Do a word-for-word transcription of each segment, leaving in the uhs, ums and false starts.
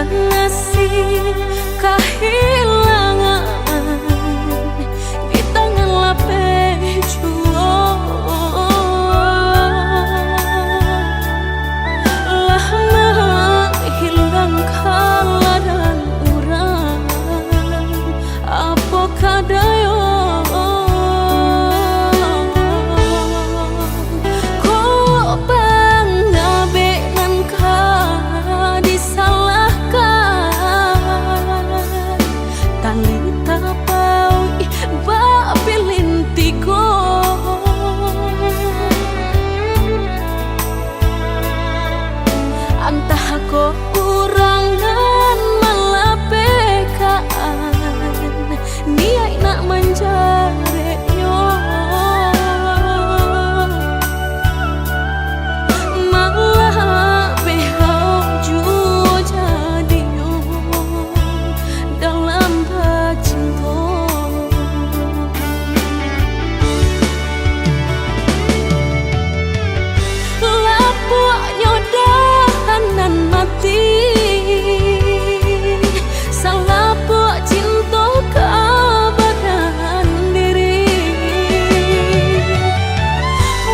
Nasib kahilangan di tangan lapeh juo, lah manghilang kaladan urang. Apo ka dayo, kok pangabek nan ka disalahkan, tali tapauik bak pilin tigo. Antah ko urang nan malapehkan, niaik nak manjareknyo, malah bihau juo jadinyo dalam bacinto. Lapuaknyo dahan nan mati, salapuak cinto ka badan diri.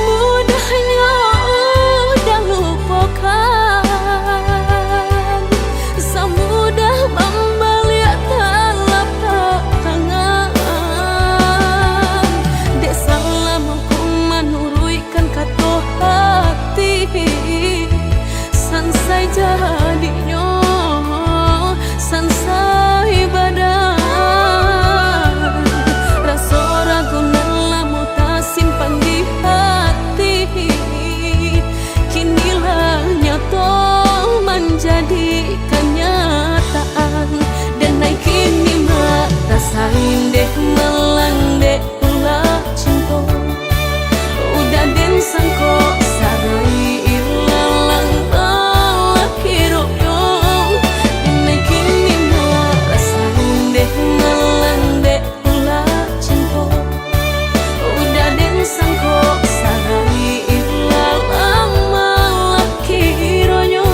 Mudahnyo udah lupokan, samudah mambaliak talapak tangan. Dek salamo ko manuruikkan kato hati, sansai jadinyo, sansai badan. Raso ragu nan lamo tasimpan di hati, kini lah nyato manjadi kanyataan. Denai kini mah rasain deh malang dek ulah cinto. Udah den sangko sarai ilalang balakironyo. Denai kini mah rasain deh malang dek ulah cinto. Udah den sangko sarai ilalang balakironyo.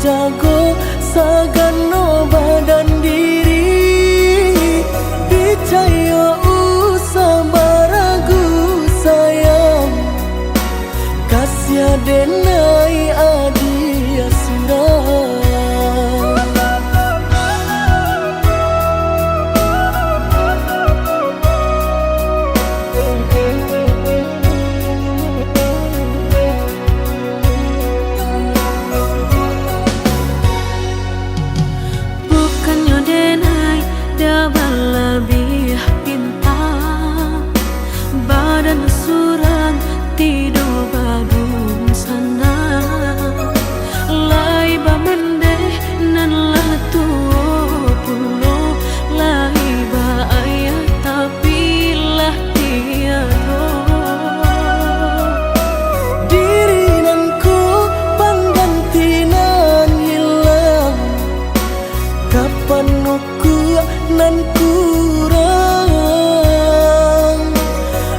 Rago sagano badan diri, picayo usah baragu sayang, kasiah denai adiak surang. Bukannyo denai dah balabiah pinta, badan surang tido badunsanak, lai bamendeh nan lah tuo pulo, lai baayah tapi lah tiado. Diri nan ko pangganti nan ilang, kapan ukua nan kurang.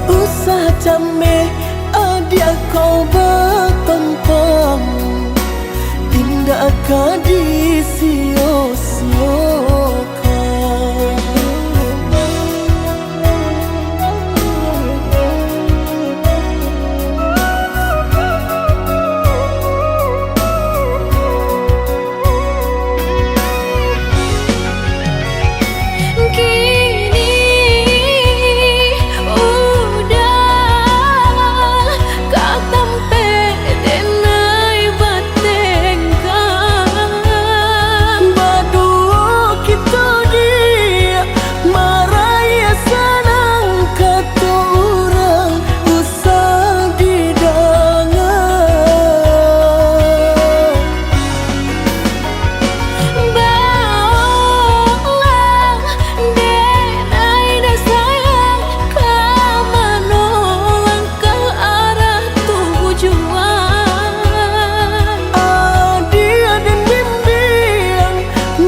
Usah cameh adiak ko batompang, indak ka disio-siokan. Kini udah ka tampek denai batengkah. Baduo kito diak marayia sanang, kato urang usah didanga. Baolah denai dah sayang, ka mano langkah arah tujuan. Adiak den bimbiang,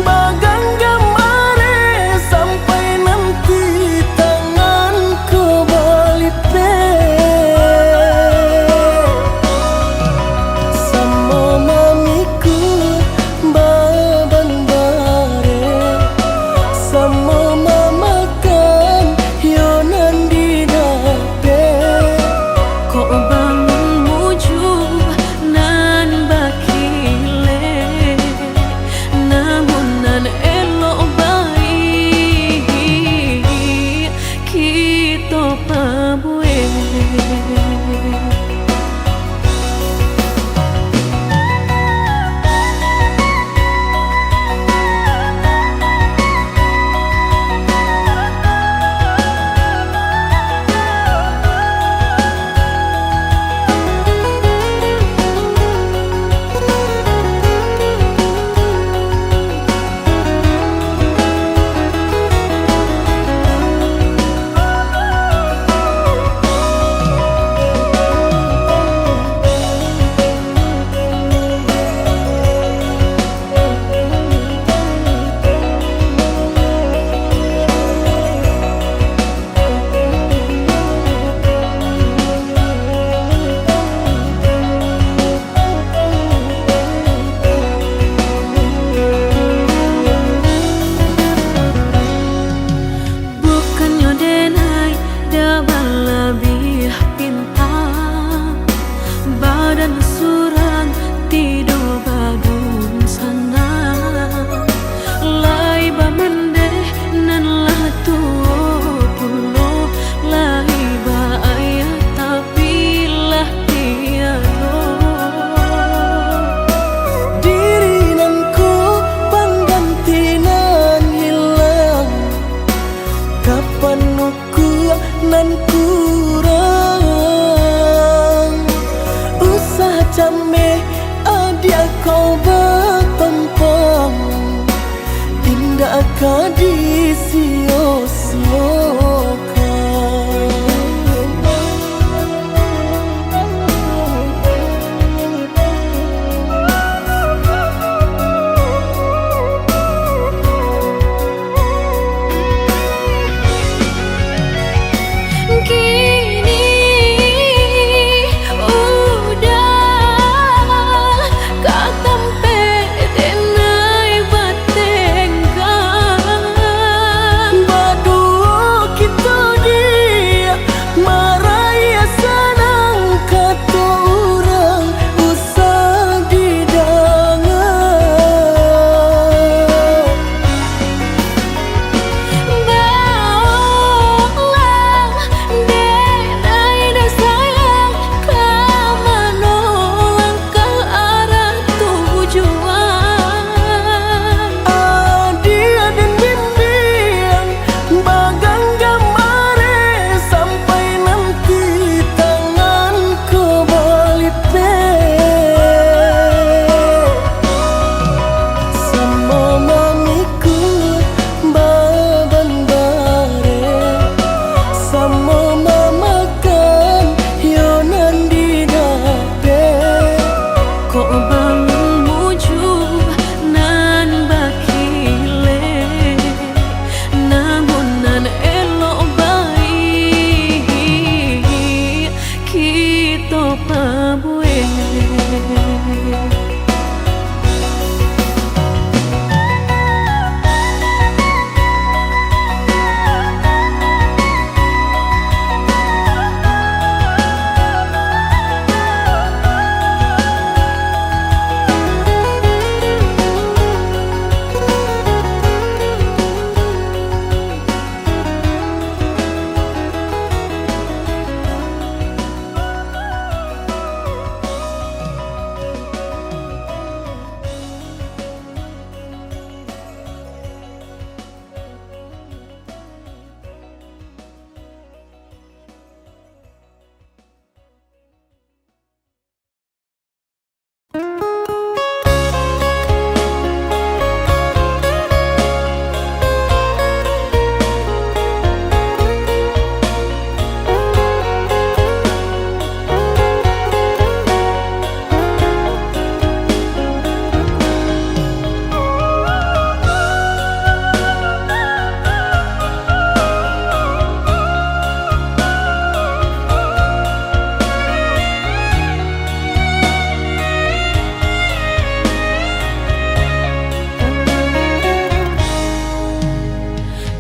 baganggam areh sampai nanti tangan ko balipeh. Samo mamikua baban bareh, samo mamakan iyo nan didapek. Kok bangun mujua nan bakilek, namun nan elok baiak kito pabuek. Bukannyo denai dah balabiah pinta, badan surang tido badunsanak, lai bamendeh nan lah tuo pulo, lai baayah tapi lah tiado. Diri nan ko pangganti nan ilang, kapan ukua nan kurang. Usah cameh adiak ko batompang, indak ka disio-siokan. Kini udah ka tampek Topa buek.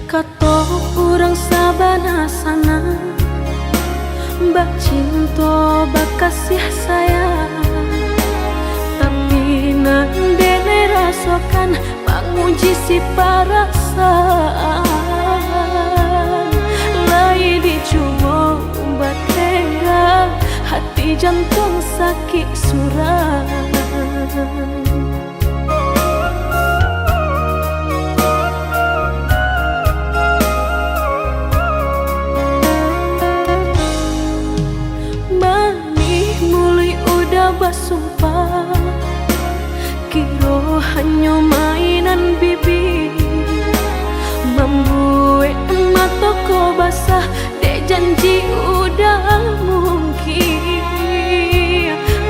Kato urang sabana sanang, bacinto, bakasiah sayang. Tapi nan denai rasokan, manguji si parasaan. Lai dicubo batengga, hati jantuang sakik surang. Manih muluik udah basumpah, kiro hanyo mainan bibia, mambuek mato ko basah. Dek janji udah mungkin,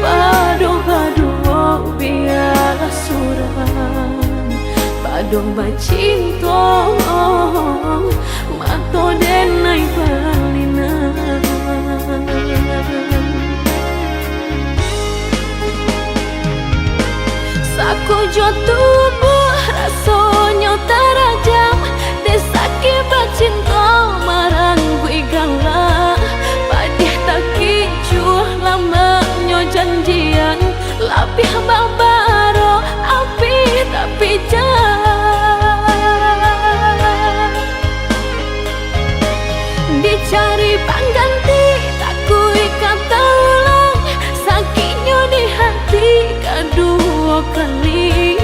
pado baduo bialah surang. Pado bacinto, mato denai balinang. Sakujua tubuah rasonyo tarajam, dek sakik bacinto marangguik galak. Padiah takicuah lamaknyo janjian, labiah babaro api tapijak. Dicari pangganti, takuik ka taulang, sakiknyo di hati kaduo kali.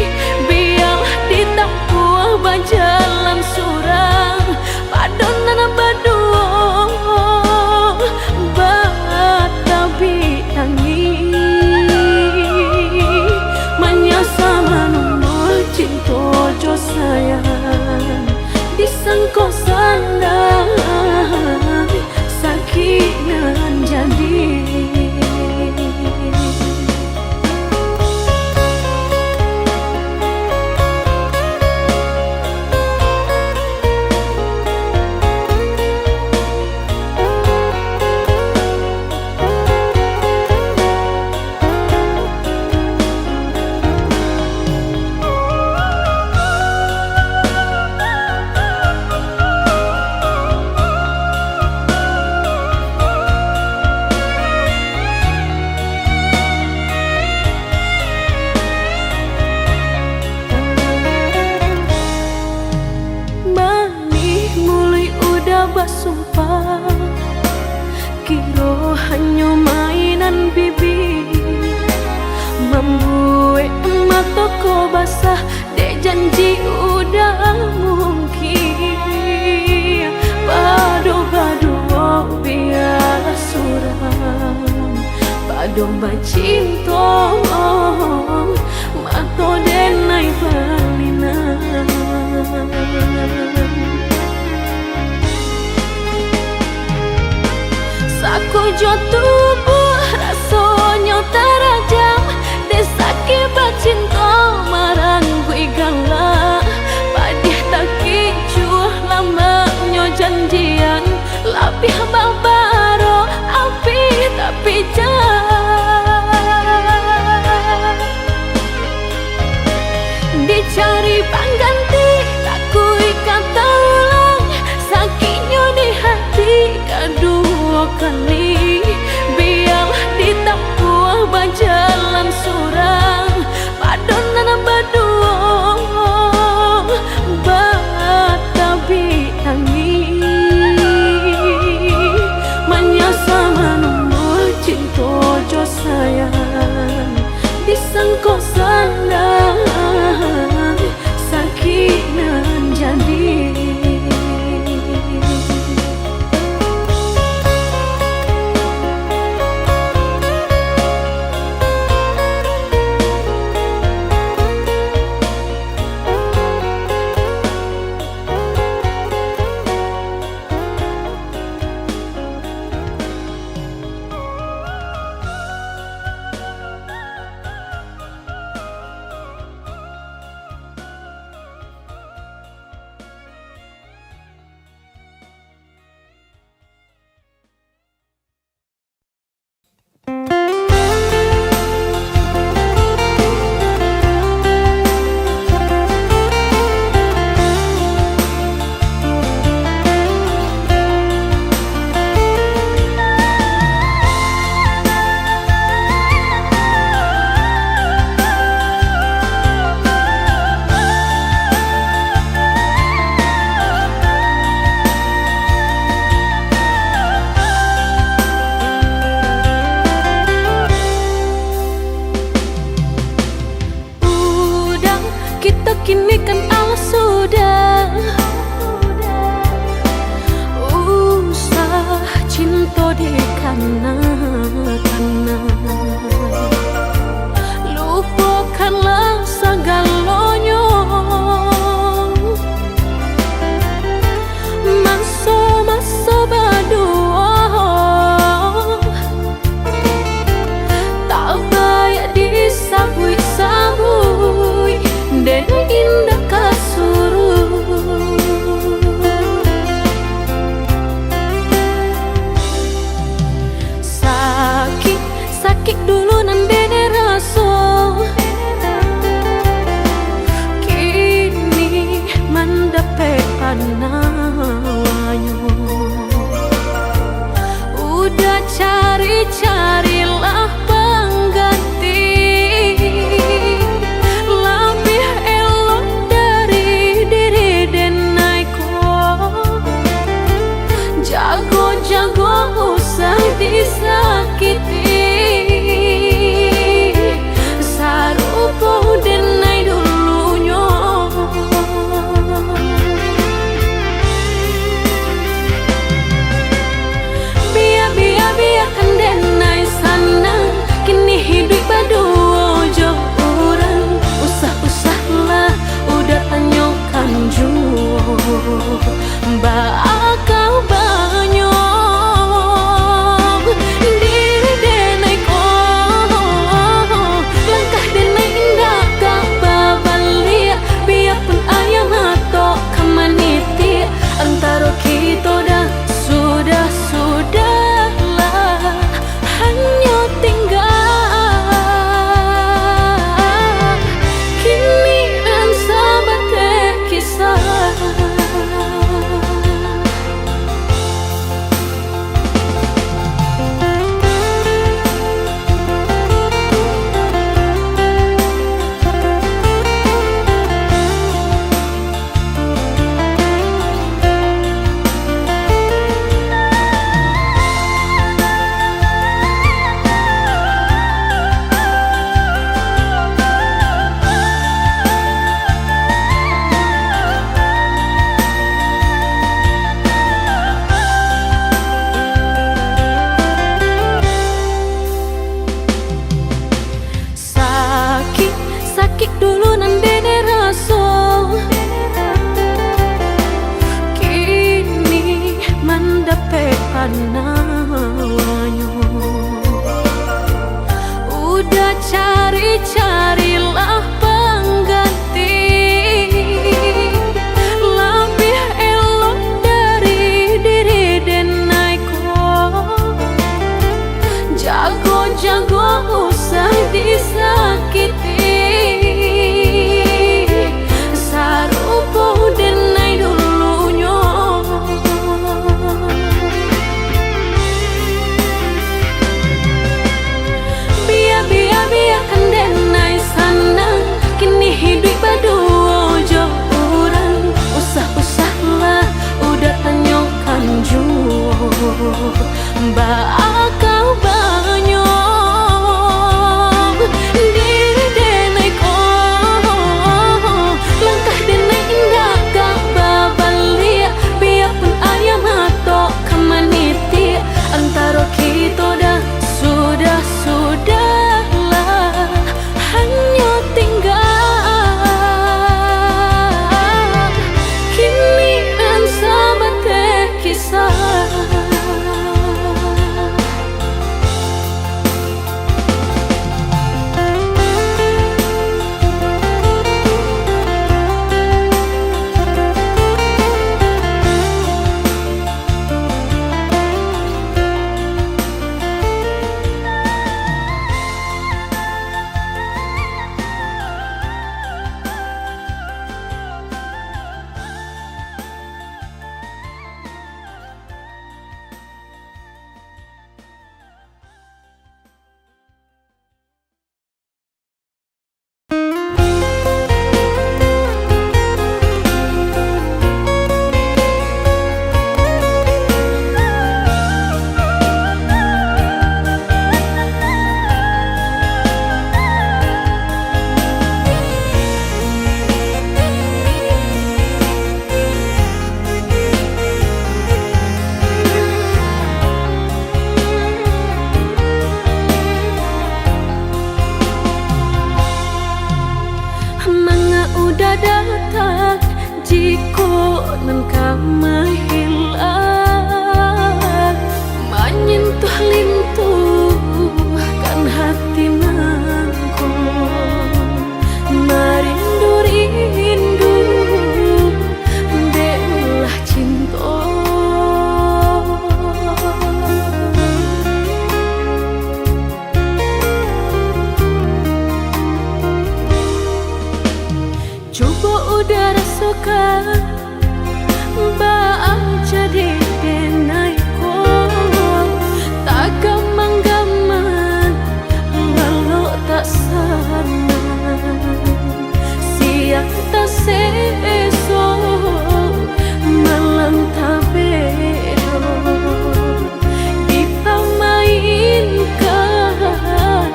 Bialah ditampuah bajalan surang, pado nan baduo batabik tangih. Manyasa manumbuah cinto jo sayang, disangko sanang, sakik nan jadi. Manih muluik udah basumpah, kiro hanyo mainan bibia, mambuek mato ko basah. Dek janji udah mungkin, pado baduo bialah surang. Pado bacinto, mato denai balinang. Sakujua tubuah rasonyo tarajam, dek sakik bacinto marangguik galak. Padiah takicuah lamaknyo janjian, labiah babaro api tapijak. Sakik dulu nan denai raso, kini mandapek panawanyo. Udah cari-carilah pangganti, labiah elok dari diri denai ko. Jago-jago usah disakiti, sarupo denai dulunyo. Bia, bia, biakan denai sanang, kini hiduik baduo jo urang. Usah-usahlah, udah tanyokan juo, baa kabanyo diri denai ko. Langkah denai indak ka babaliak, biapun aia mato ka manitiak, antaro kito dah sudah-sudahlah, hanyo tingga kini nan sabateh kisah. Sakik, sakik dulu nan denai raso, kini mandapek panawanyo. Udah cari-carilah pangganti, labiah elok dari diri denai ko. Jago-jago usah disakiti, sarupo denai dulunyo. Bia, bia, biakan denai sanang, kini hiduik baduo jo urang. Usah-usahlah, udah tanyokan juo, baa kabanyo diri denai ko. Langkah denai indak ka babaliak, biapun aia mato ka manitiak, antaro kito dah sudah-sudahlah, hanyo tingga kini nan sabateh kisah. Manga udah datang, jikok nan ka mahilang, manyentuh lintuhkan hati nangko, marindu-rindu dek ulah cinto. Suka baa jadi denai ko, tagamang-gamang, lalok tak sanang, siang tak seso, malam tak bedo, dipamainkan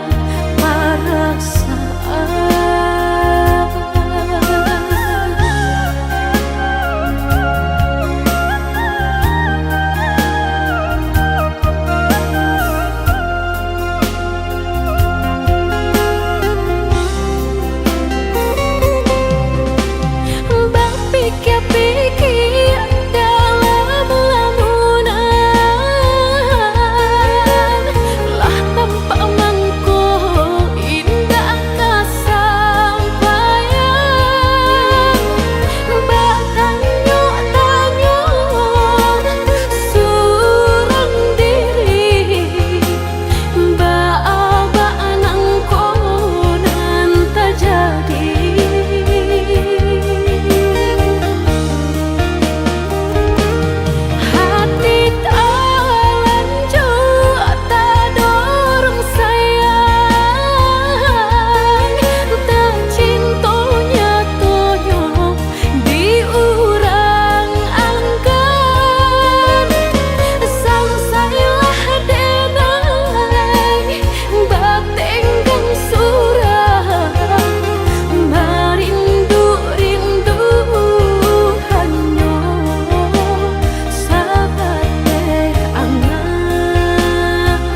parasaan. Bapikia-pikia dalam lamunan, lah tampak mangko indak tasampaian. Batanyo-tanyo surang diri, baa bak nangko nan tajadi. Hati talanjua tadorong sayang, tacinto nyatonyo di urang anggan. Salasailah denai batenggang surang, barindu-rindu hanyo sabateh angan.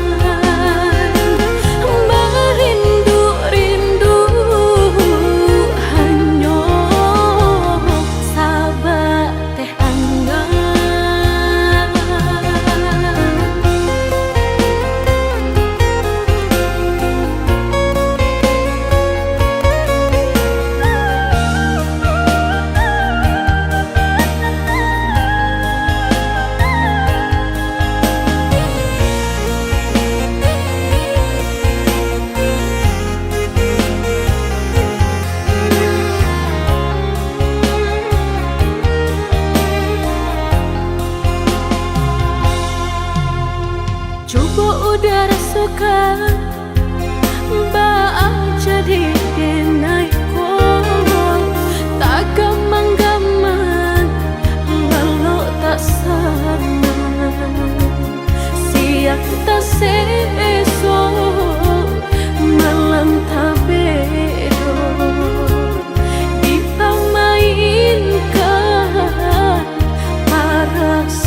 Barindu-rindu hanyo sabateh angan. Cubo uda rasokan, baa jadi denai ko, tagamang-gamang, lalok tak sanang, siang tak seso, malam tak bedo, dipamainkan parasaan.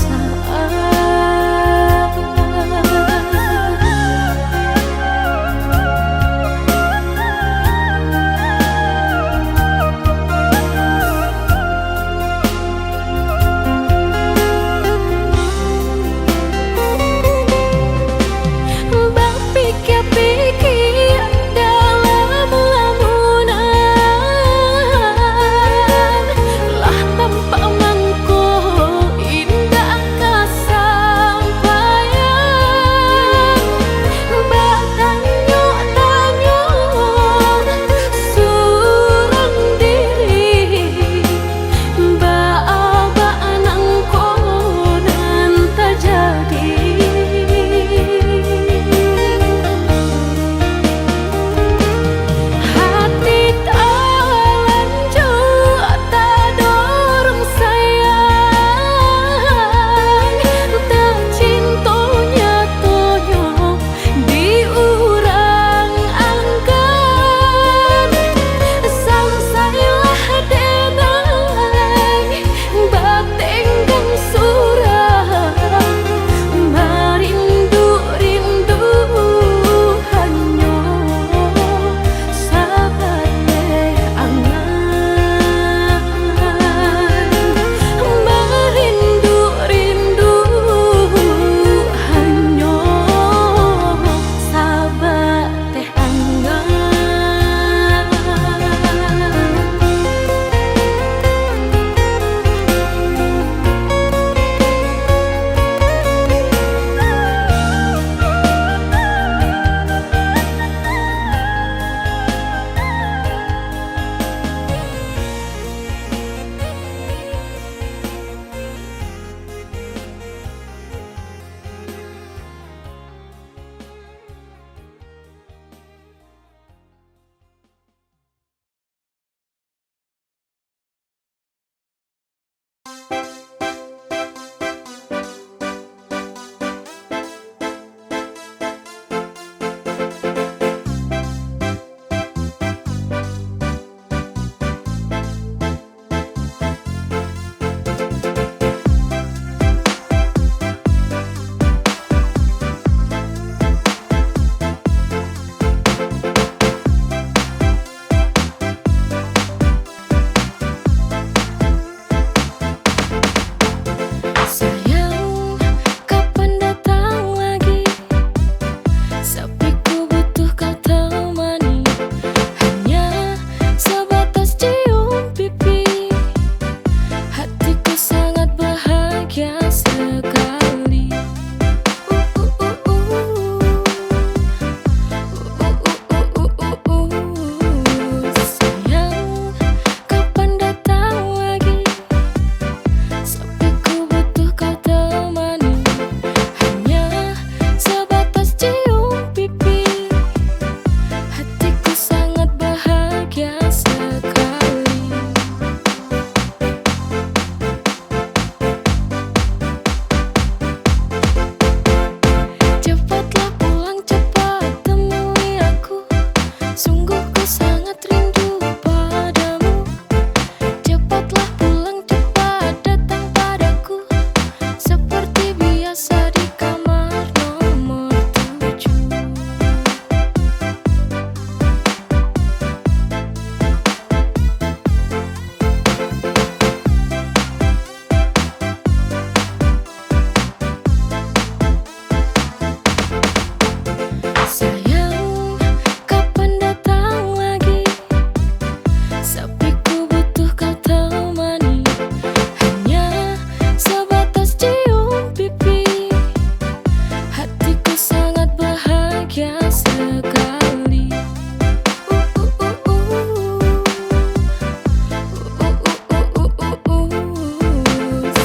sekali.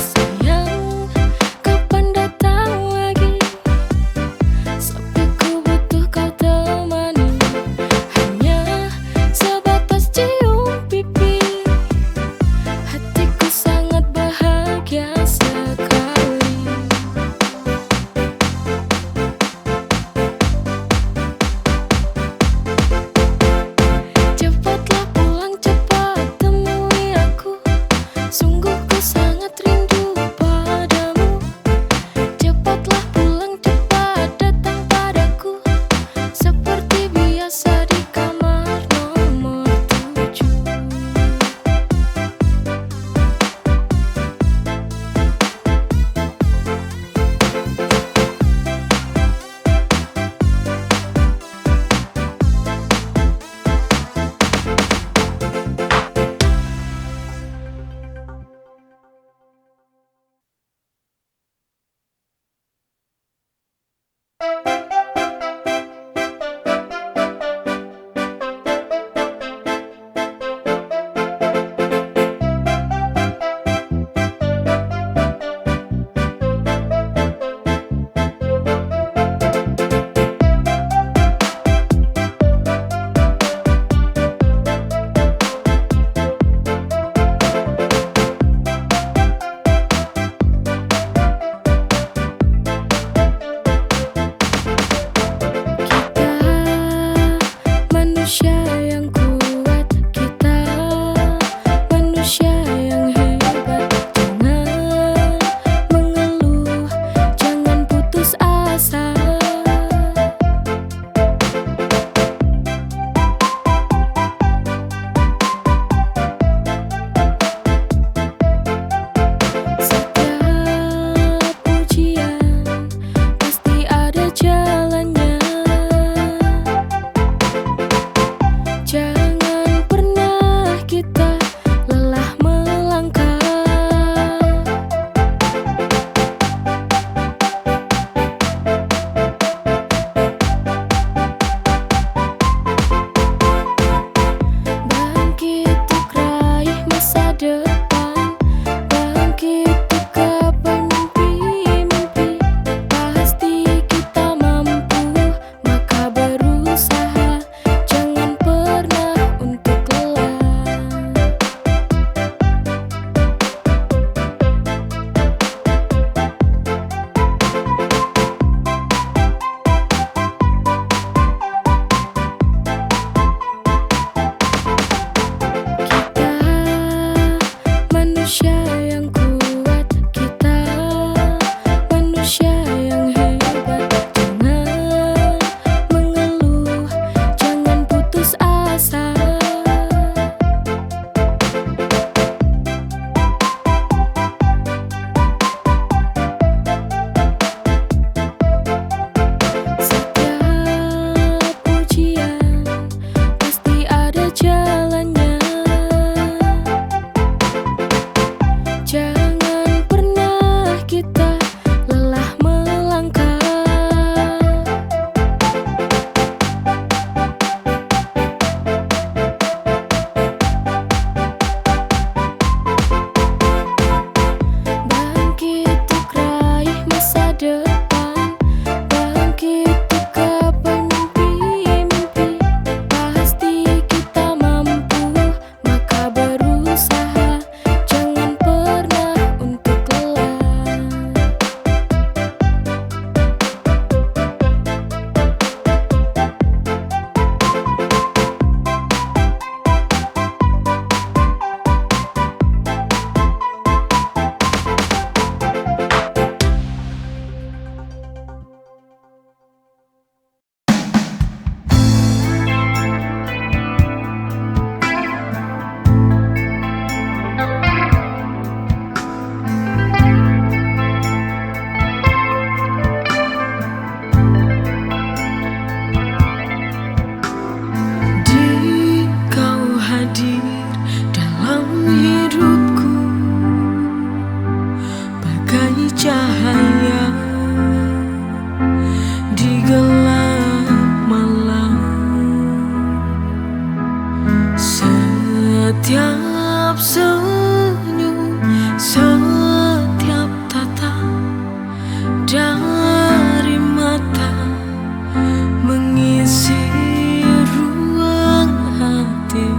Sayang, kapan datang lagi? Sampai ku butuh kau temani. Hanya sebatas cium pipi. Hatiku sangat bahagia sekali. Cepatlah pulang, cepat temui aku. Sungguh ku sangat rindu padamu. Cepatlah pulang, cepat datang padaku. Seperti biasa di kamar nomor tujuh. Kita manusia yang kuat, kita manusia yang hebat. Jangan mengeluh, jangan putus asa. Setiap ujian pasti ada jalannya. Jangan pernah kita lelah melangkah. Bangkit untuk raih masa depan, bangkit untuk gapai mimpi-mimpi. Pasti kita mampu, maka berusaha, jangan pernah untuk lelah. Kita manusia yang kuat, kita manusia yang hebat. Jangan mengeluh, Setiap senyum, setiap tatap dari mata mengisi ruang hati.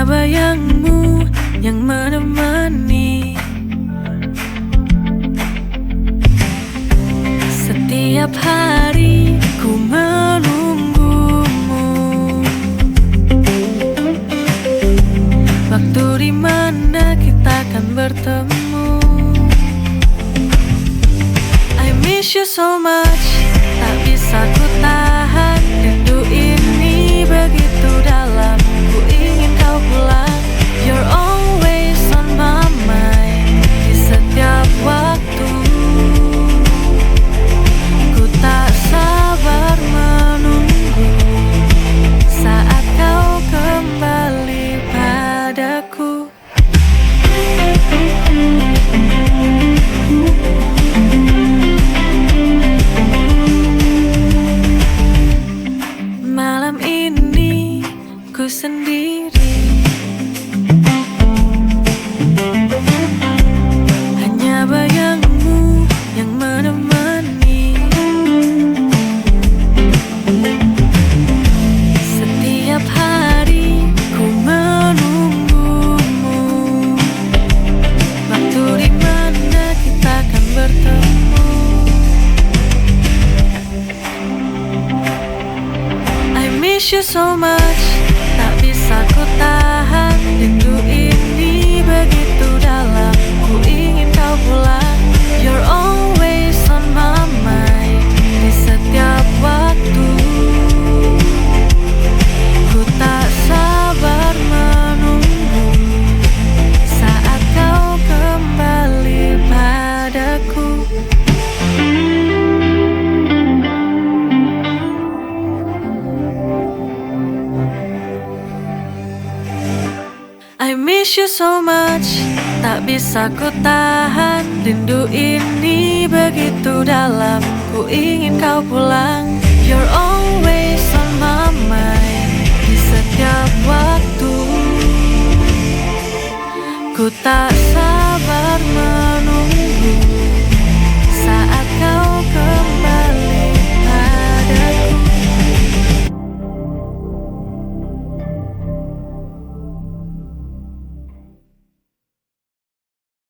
Bayangmu yang menemani. Setiap hari ku menunggumu. Waktu di mana kita akan bertemu? I miss you so much, tak bisa ku tahan. Rindu ini begitu dalam, ku ingin kau pulang. You're always on my mind, di setiap waktu. Ku tak sabar menunggu saat kau kembali padaku. Malam ini ku sendiri. Hanya bayangmu yang menemani. Setiap hari ku menunggumu. Waktu di mana kita akan bertemu? I miss you so much, tak bisa ku tahan. Rindu ini begitu dalam, ku ingin kau pulang. You're always on my mind, di setiap waktu. Ku tak sabar menunggu saat kau kembali padaku. I miss you so much, tak bisa ku tahan. Rindu ini begitu dalam, ku ingin kau pulang. You're always on my mind, di setiap waktu. Ku tak